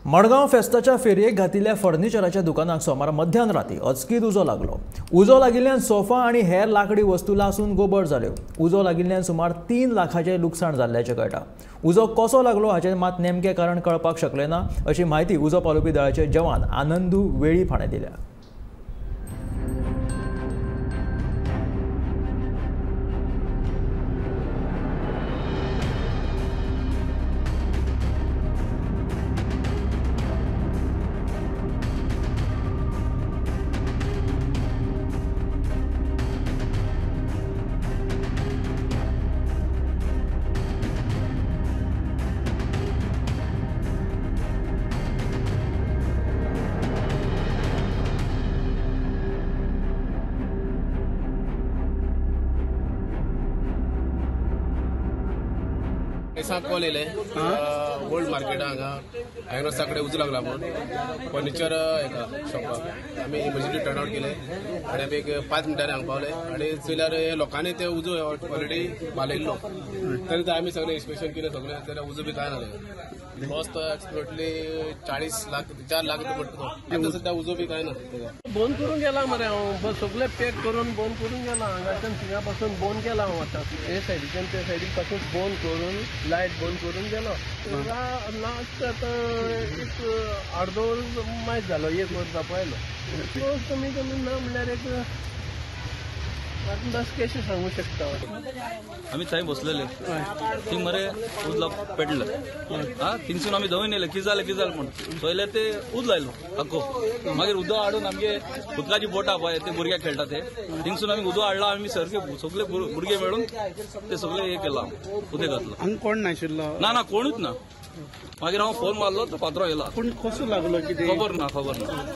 मडगांव फेस्ताच्या फेरयेक घातिल्ल्या फर्निचराच्या दुकानाक सोमारा मध्यान राती अचकीत उजो लागलो। उजो लागिल्ल्यान सोफा आनी हेर लाकडी वस्तू लासून गोबर जाल्यो। उजो लागिल्ल्यान सुमार 3 लाखाचें लुकसाण जाल्ल्याचें कळटा। उजो कसो लागलो हाचें मात नेमकें कारण कळपाक शकलें ना अशी म्हायती उजो पालोवपी दळाचे जवान आनंदू वेळीप हाणें दिल्या। कॉल येयले ओल्ड मार्केटा हांगा हांवें रस्त्या कडेन उजो लागला म्हूण फर्निचर हेका शॉपाक आमी इमर्जन्सी टर्न आवट केले आनी आमी एक 5 मिनटांनी हांगा पावले आनी चोयल्यार लोकांनी ते उजो ऑलरेडी पालयल्लो। तरी आमी सगळें इन्स्पेक्शन केलें सगळें जाल्यार उजो बी कांय ना। लॉस तो एक्सप्रोटली 40 लाख 4 लाख रुपया पडटा। आतां सद्या उजो बी कांय ना। बंद करून गेला मरे हांव सगळें पॅक करून बंद करून गेला हांगाच्यान थिंगा पासून बंद केला हांव आतां हे सायडीच्यान ते सायडीक पासून बंद करून लायट बंद करून गेलो। लास्ट आतां एक अर्दो वर मायज जालो, 1 वर जावपा आयलो। कमी कमी ना म्हणल्यार एक अंदाज कशें सांगू शकता। आमी थंय बसलेले थंय मरे उजला पेटले हा थिंगसून आमी धांवून येयले कितें जालें कितें जालें म्हूण पयलें ते उज लायलो आख्खो। मागीर उदक हाडून आमगे उदकाची बोटां पळय ते भुरगे खेळटा ते थिंगसून आमी उदक हाडला। आमी सारके सगळे भुरगे मेळून ते सगळे हे केलां उदक घातलं। हांगा कोण नाशिल्लो? ना ना कोणूच ना। मागीर हांव फोन मारलो तो पात्रो येयला। पूण कसो लागलो कितें खबर ना, खबर ना।